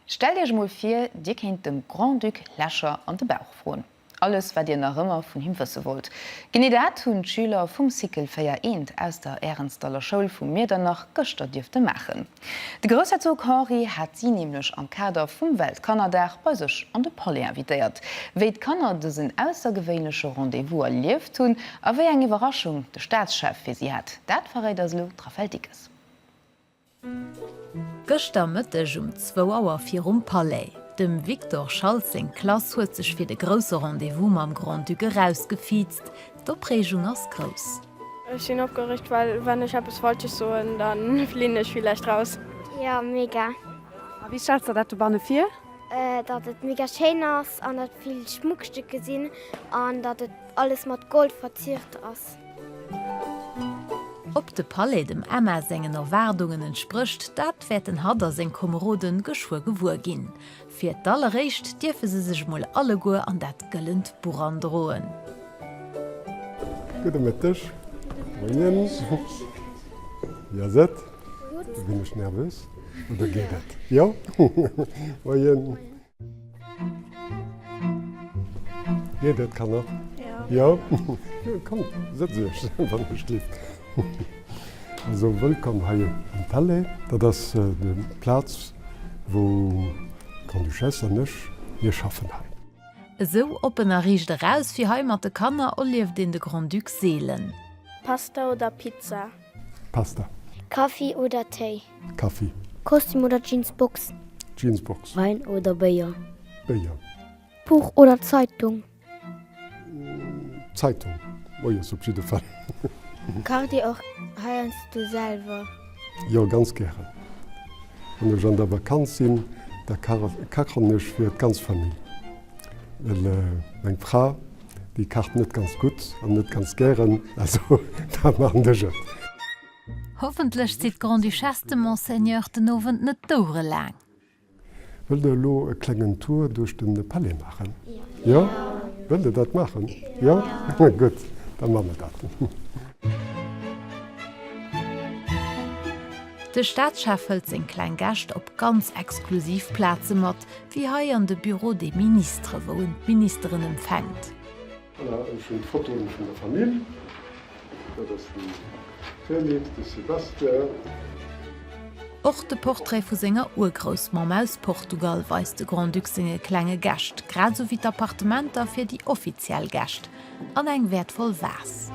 Stellt Iech emol vir, Dir kéint dem Grand-Duc Lächer an de Bauch froen. Alles, wat Dir nach ëmmer vun him wësse wollt. Genee dat hunn d'Schüler vum Cycle 4 I aus der Ärenzdall Schoul vu Miedernach gëschter dierfte maachen. De Groussherzog Henri hat si nämlech am Kader vum Weltkannerdag bei sech an de Palais invitéiert. Wéi d'Kanner dësen aussergewéinleche Rendez-vous erlieft hunn a wéi eng Iwwerraschung de Staatschef fir si hat, dat verréit eis elo d'Raphaëlle Dickes. Gëschter Mëtteg um zwou Auer virum Palais. Dem Victor Schaltz seng Klass huet sech fir de grousse Rendez-vous mam Grand-Duc erausgefiizt. D'Opreegung ass grouss. Ech sinn opgereegt, well wann ech eppes Falsches soen, da flinn ech villäicht raus. Jo, mega. A wéi stells der dat dobanne vir? Datt et mega schéin ass an datt vill Schmuckstécke sinn an datt et alles mat Gold verziert ass. Ob de Palais dem Emma sengen Erwaardungen entsprécht, dat wäerten hatt a seng Komeroden geschwë gewuer ginn. Fir d'alleréischt dierfe se sech mol alleguer an dat gëllent Buch androen. Gudde Mëtteg. Moien. Wéi ass et? Sinn ech nervös oder geet et? Jo? Moien. Geet et, Kanner? Jo. Jo? Kommt, sëtzt iech, wann ech dierf. Also, wëllkomm hei am Palais. Dat ass déi Plaz, wou d'Grande-Duchesse an ech, mir schaffen hei. Esou oppen a riicht eraus wéi hei mat de Kanner erlieft een de Grand-Duc seelen. Pasta oder Pizza? Pasta. Kaffi oder Téi? Kaffi. Kostüm oder Jeansbox? Jeansbox. Wein oder Béier? Béier. Buch oder Zeitung? Zeitung, moies op jidde Fall. Kacht Dir och heiansdo selwer? Jo, ganz gären. Wann ech an der Vakanz sinn, da kachen ech fir d'ganz Famill. Well meng Fra, déi kacht net ganz gutt an net ganz gären, also da maachen ech et. Hoffentlech zitt d'Grande-Duchesse dem Monseigneur den Owend net d'Ouere laang. Wëllt der elo e klengen Tour duerch de Palais maachen? Jo? Wëllt der dat maachen? Jo? Gutt, da maache mer dat. De Staatschef hëlt seng kleng Gäscht op ganz exklusiv Plaze mat, wéi hei an de Bureau des Ministres, wou en d'Ministeren empfänkt. Voilà, ech hunn d'Fotoen vun der Famill. Dat ass de Félix, de Sébastien. Och de Portrait vu senger Urgroussmamm aus Portugal weist de Grand-Duc senge klenge Gäscht, grad esou wéi d'Appartementer fir déi offiziell Gäscht an eng wäertvoll Vase.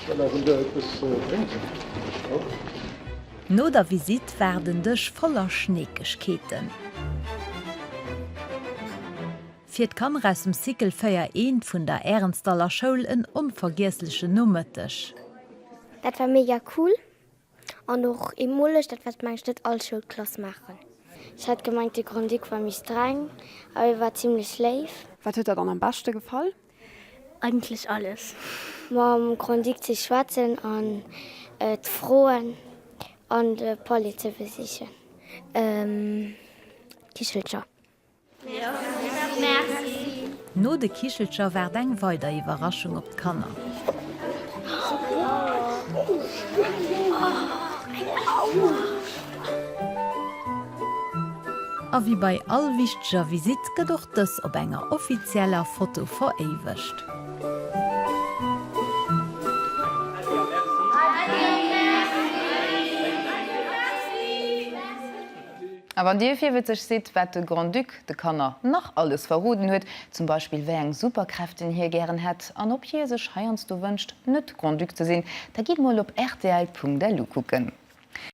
Voilà, wëllt der eppes drénken? No der Visitt waart en Dësch voller Schneekegkeeten. Fir d'Kanner aus dem Cycle 4 I vun der Ärenzdall Schoul en onvergiesslechen Nomëtteg. Dat war mega cool an och eemoleg, dat wat mengen ech net all Schoulklass maachen. Ech hat gemengt de Grand-Duc war méi streng, awer hie war zimlech léif. Wat huet der dann am beschte gefall? Eigentlech alles. Mam Grand-Duc ze schwätzen an d'Froen an de Palais ze besichen. D'Kichelcher. Merci. No de Kichelcher waart eng weider Iwwerraschung op d'Kanner. A wéi bei all wichteger Visitt gëtt och dës op enger offizieller Foto veréiwegt. A wann Dir virwëtzeg sidd, wat de Grand-Duc de Kanner nach alles verroden huet, zum Beispill wéi eng Superkräften hie gären hätt an ob hie sech heiansdo wënscht, net Grand-Duc ze sinn, da gitt mol op rtl.lu kucken.